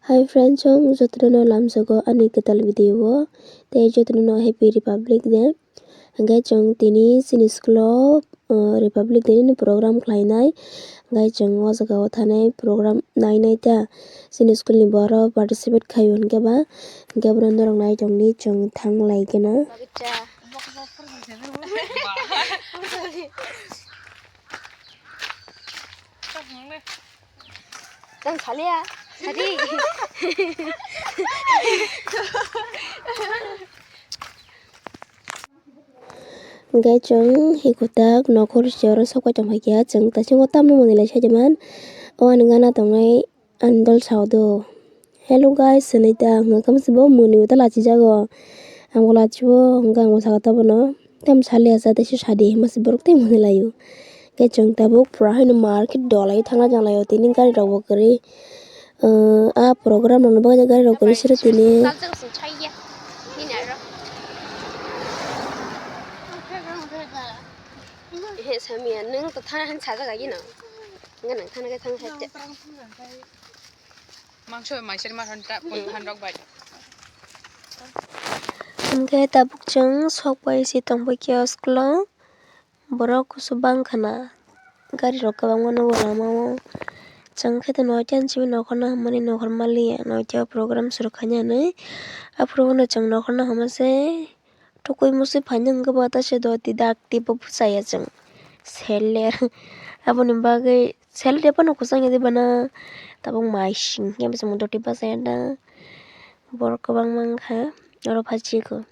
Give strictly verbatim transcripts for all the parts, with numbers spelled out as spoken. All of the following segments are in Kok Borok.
Hi friends, chwng jotono lamsogo ani kwtal video o, tei jotono happy Republic Day. Hwnkhe chwng tini chini school o, uh, Republic Day ni program khlainai. Hwnkhe chwng o jaga o thanai program nainai ta. Chini school ni borok participate khaio hwnkhe ba, hwnkhe borok norok nai tongdi chwng thanglai kheno. Tang salia, sadi. Hwnkhe chwng hikotak nokhor se oro sok pai tong phaikha, chwng taisingo tamni manwi lai saijaman. O ani gana tongnai ani dol sao do. Hello guys, hwnwi ta ang hwnkha khe bo mwnwi ta lachijago. Ang bo lachibo, hwnkhe ang bo sakha ta bono. Tam sali asa tei se sadi hima se borok tei mwnwi laio. Khe chwng tabuk pura haino market dolai thangna janglaio tini gari rok bo kwrwi. Ahh, a program rokno bagwi gari rok kwrwi siro tini. He, Samia, nwng to thana han sajak agino. Nga nang thana khe thang sajak. Mangso mai seri ma han ta, pun han rok bai. Hwnkhe tabuk chwng sok pai se tong pai khe o school o. Borok kusu bang khana. Gari rok kwbangma nugo lama o. Chwng khe to noitya simi nokhorno hammani nokhor maliya. Noitya o program suru khainani. Aphuru no chwng nokhorno hama se. Tukui musui phainai hwnkhe bo ta se doti dak tei bo bwsaya chwng seler. Aboni bagwi seler ya phano kwchang ya de bana tabuk mai sing ya bwskango doti bwsaya da borok kwbangma wngkha oro phai chikho.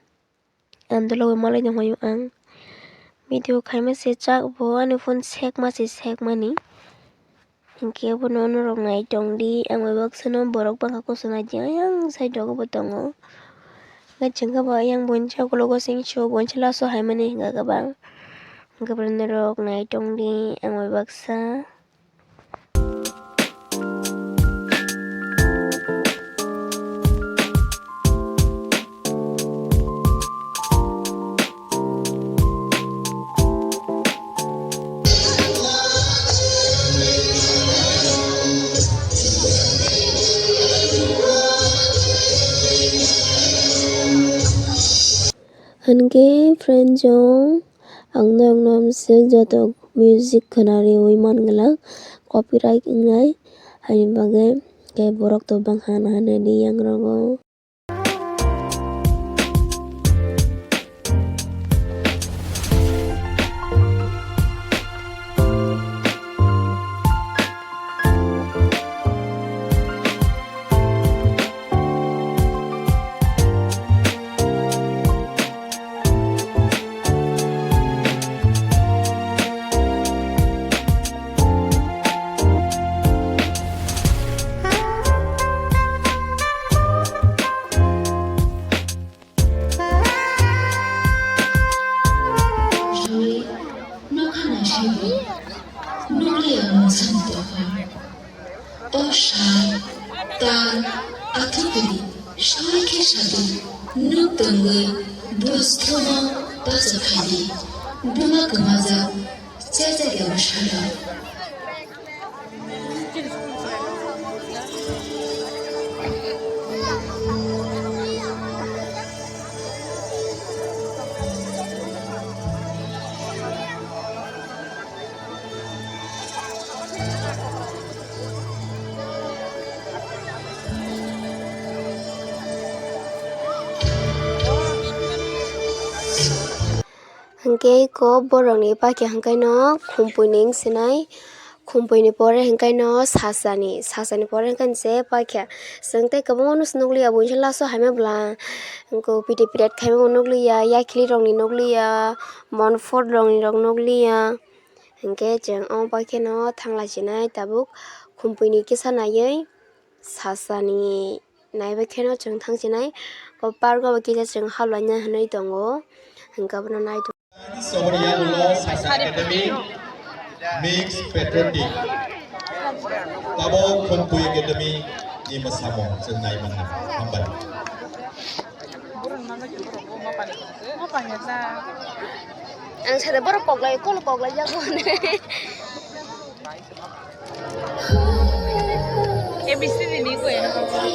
Ang dolobo malai tongmani ang video khaima se chak bo ani phone sekma se sekmani. Hinkhe bono norok nai tongdi, ang bai baksa no borok bangkha kusu naidi, ayang side rogo bo tongo. Hinkhe chwngkhe bo ayang buini sa ukologo sengso, buini sa laso haimani hinkhe kwbang. Hinkhe bono norok nai tongdi, ang bai baksa. Hinkhe friend chwng ang norokno amswk joto music khwnariwi man glak, copyright wngnai, haini bagwi khe borok to bangkha hana hinwi yang rogo. Rwi nokha naisingwi nukliya mungsani tokha. O sal, tal, athukuni soi khe sadi nuk tongwi bus thumo bacha phaidi. Buma kwmajak. Hwnkhe eko borokni paikha hwnkhe no khumpui ni wng sinai, khumpui ni pore hwnkhe no sasani, sasani pore hwnkhe se paikha. Chwng tei kwbangma no se nukliya, buini se last o haima bwla wngkha piti piret khaima bo nukliya, yakhli rokni nukliya, monphor rokni rok nukliya. Hwnkhe chwng omo paikhe no thanglai sinai tabuk khumpui ni kisa naiwi. Sasani naibai kheno chwng thangsinai, o park o bo kisa chwng hablaina hinwi tongo, hwnkhe abono nai tongo. Soboni yagulo Sasa Academy Mix Patriotic, tabo Khumpui Academy ni mwsamung chwng nai mano. Hambai. Ang sada borok koklai, kol koklai jago. A B C D ni ko eno.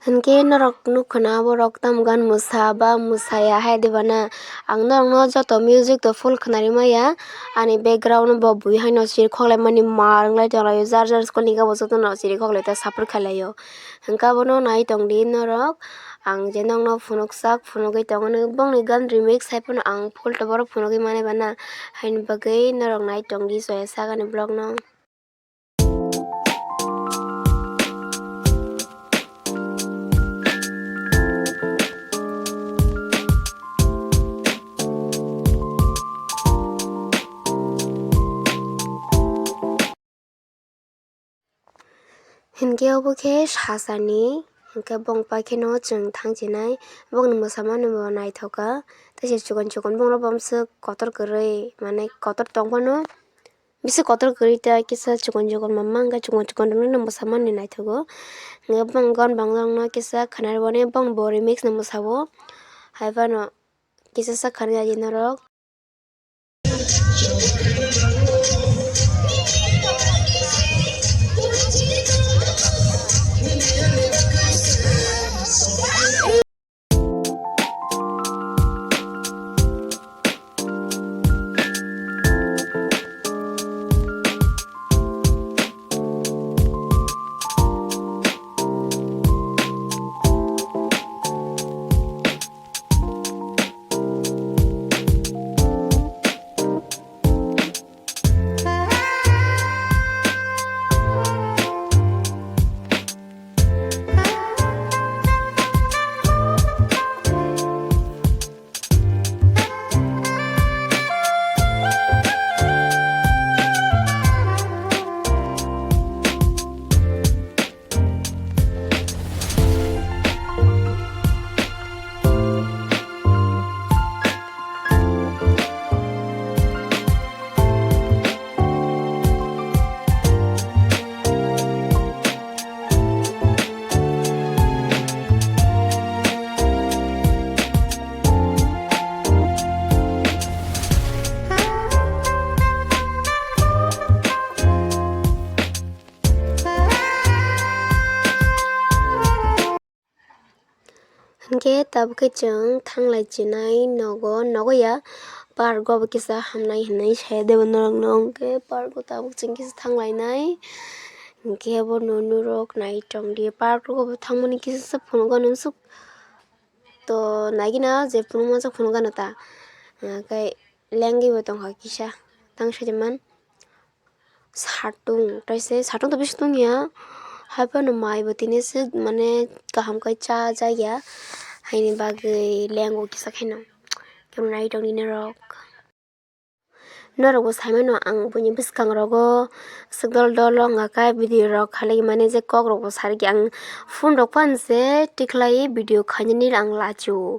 Hinkhe norok nukkha na borok tamo gan mwsa ba mwsaya hai de bana. Ang norokno joto music to full khwnarwi maya, ani background bo bui haino siri khoklaimani mar wnglai tonglaio, jar jar school ni gabo jotono siri khoklai ta sapor khailaio. Hinkhe abono nai tongdi norok, ang je nokno phunukjak phunugwi tongo, bongni gan remix hai phano ang full to borok phunugwi mani bana, haini bagwi norok nai tongdi soya sagani vlog no. Hinkhe obo khe sasani, hinkhe bong pai kheno chwng thang chinai, bongni mwsamani bo naithok kha, teisa chikon chikon bongrok bo amswk kotor kwrwi, mane kotor tong phano. Bisi kotor kwrwi ta kisa chikon chikon mamang khe chikon chikon rwngno mwsamani naithogo. Hwnkhe bong gon bang rokno kisa khwnarwmani bong bo remix no mwsao. Haiphano kisa sak khani agi norok. Hinkhe tabuk khe chwng thanglai chinai nogo, nogo ya park o bo kisa hamnai hinwi saya de bo norokno. Hinkhe park o tabuk chwng kisa thanglainai, hinkhe bo nunu rok nai tongdi. Park o bo thangmani kisa phunukgo nung suk to naigina je phunukma phunukgano ta, hinkhe lengwi bo tongkha kisa tang saiman. Satung, taise satung to bishi tongya. Haiphano mai bo tini se mane kaham kai cha jaya. Haini bagwi lengo kisa khaino. Kebo nai tongni norok. Norok bo sai mano ang buini bwskang rogo swk dol dol wngkha khe video rok khalai mani je kok rok bo sarikhe ang phone rok phan se tikhlai video khainani ang lachu.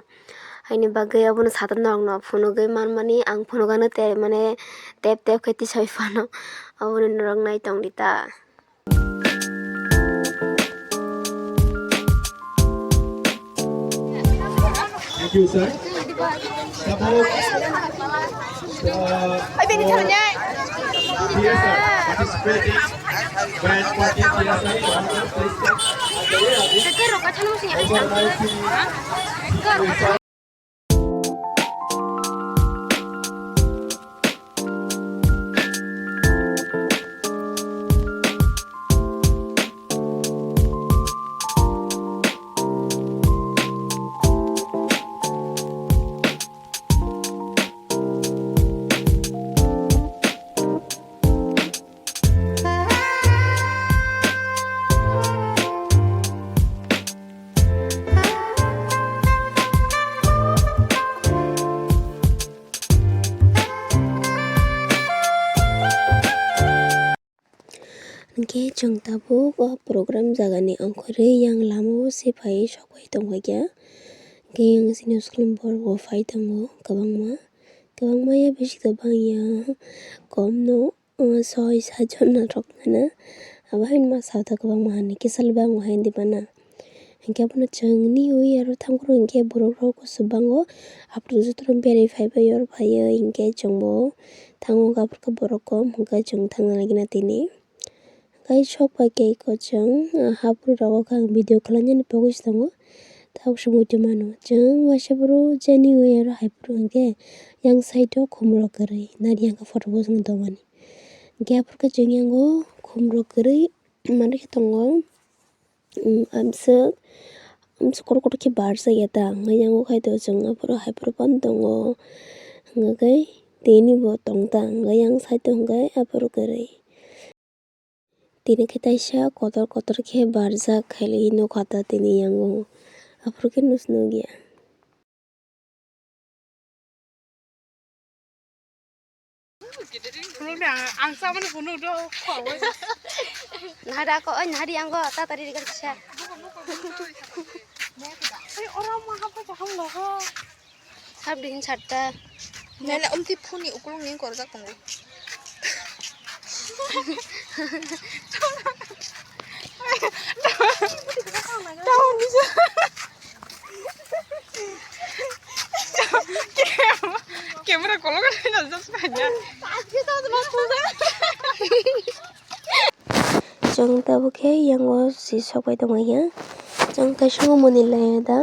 Haini bagwi abono satung norokno phunugwi manmani ang phunugano te mane tep tep khe tisai phano. Abono norok nai tongdi ta. Thank you, sir. Tabuk, uh, for P S R participating band party P S R, please come. Over nineteen. Hinkhe chwng tabuk o program jagani ongkhorwi yang lamao se phaiwi sok phai tongkha khe. Hinkhe yang chini school ni borok bo phai tongo kwbangma, kwbangma ya bisi kwbang ya kom no. O soi sat jon rok nana. Abo haino ma sa tha kwbangma hani kisa le bango hai di bana. Hinkhe abono chwng ni ui aro thang phuru hinkhe borok rok kusu bango. Aphuru joto rok berai phai bai oro phaiyo hinkhe chwngbo thango aphuru khe borok kom hinkhe chwng thangna nai gana tini. Gai sok bai khe eko chwng, ah, haphuru rogo khe ang video khlainani bagwi se tongo. Tabuk se muitu mano chwng waisa phuru jani ui aro hai phuru hinkhe yang side o khumrok kwrwi nari yang khe photo bo chwng tongmani. Hinkhe aphuru khe chwng yango khumrok kwrwi manwi khe tongo. Umm, amswk, amswk kotor kotor khe barjak ya ta, hwnkhai yango khai tongo chwng aphuru hai phuru phano tongo. Hwnkhai tini bo tong ta, hwnkhai yang side o hwnkhai aphuru kwrwi. Tini khe taisa kotor kotor khe barjak khailai nukha ta tini yango. Aphuru khe nus nukya. Ang, ang chamani phunuk do. Nahari ako, oi, nahari ang go, tatari ri gari kisa. Oi, ora ma hapa kaham logo. Sab din chatta. Nana umti phuni ukulung ning korjak tongo. Tao ni sa. Camera kolok na just kanya. Chwng tabuk khe yango si sokbai tongmani ya. Chwng kaisa mwnwi laiya da.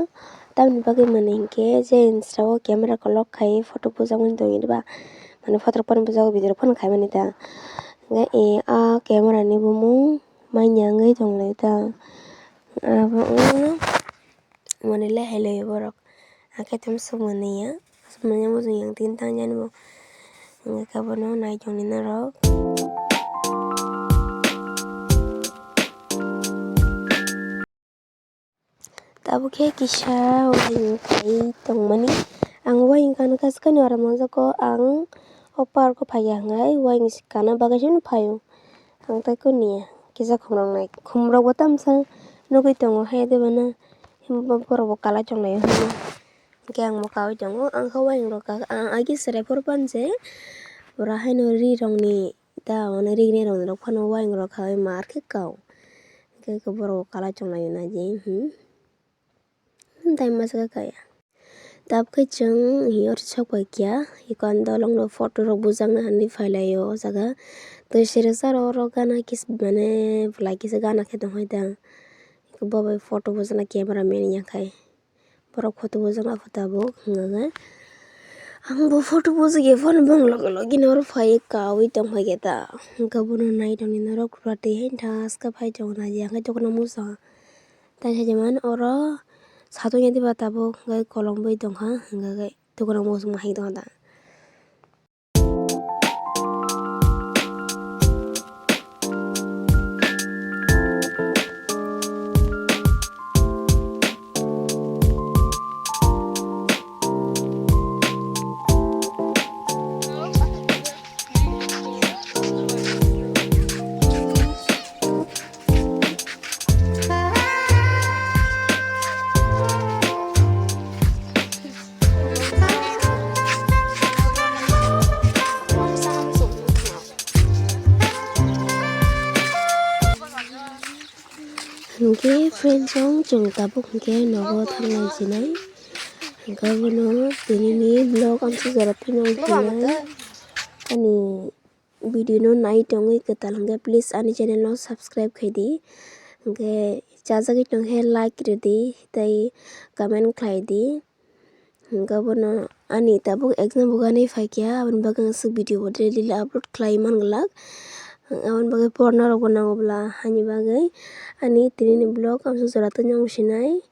Tamni bagwi mwnwi hinkhe je Insta o camera kolok khai photo bujakmani tongwi ba. Mane photo rok phano bujak video rok phano khaimani da. Hinkhe e a camera ni bumung manya wngwi tonglai da. Abo wngmano. Mwnwi le hai laiyo borok. Hakhe tamo swk mwnwi ya. Swk mwnwi mujung yang tin tang jani bo. Hwnkhe khe bono nai tongni norok. Tabuk khe kisa wayung khai tongmani. Ang wayung kana kaisa kani oro manjak o ang o park o phaiya hwnkhai wayung kana bagwi phano phaio. Ang tei kuniya kisa khumrok nai, khumrok bo tamsa nugwi tongo hai de bana, borok bo kalai tonglaio hwnwi. Hwnkhe ang bo kaui tongo, ang khe wayung rok kha, ang agi chwrai phuru phan je, pura haino ri rok ni ta, mane ri ni rok phano wayung rok kha, mar khe kao. Hwnkhe borok bo kalai tonglaio naidi, hmm. Tei masa khe kaya. Tabuk khe chwng yor sok bai kya, eko ang dolong no photo rok bujakna hinwi phai lai o jaga. Twi sere saro oro gana kis mane bwlai kisa gana khe tong hai da. Eko bo bai photo bujakna camera man ya khai. Borok photo bujakna pho tabuk hwnga khe. Ang bo photo bujak ya phano bong logi logi no oro phai kaui tong hai khe ta. Hwnkhe bono nai tongni norok pura twi hai thaska phai tongo na ya khai tongna musa. Tai hai man oro satung ya diba tabuk hwnkhe kolom bai tongkha hwnkhe tei tongna muchung hai tongkha da. Hwnkhe friends rok chwng tabuk hwnkhe nogo thanglai sinai. Hwnkhe abono tinini vlog amsuk jora phano wngkha ani video no nai tongwi kwtal hwnkhe please ani channel no subscribe khaidi. Hwnkhe chajagwi tongkhe like rwdi tei comment khlaidi. Hwnkhe abono ani tabuk exam bo ganwi phaikha, aboni bagwi ang swk video bo daily upload khlai man glak. Aboni bagwi porna rokbo nango bwla, haini bagwi ani tinini vlog amsuk jora twi nw sinai.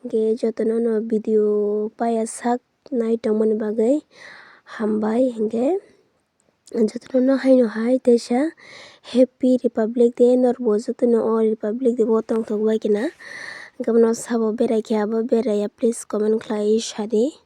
Hwnkhe jotono no video paiya sak nai tongmani bagwi hambai hwnkhe. Jotono no haino hai teisa Happy Republic Day norokbo jotono o Republic Day bo tongthok bai khe na. Hwnkhe bono sabo berai khe abo beraiya please comment khlai sadi.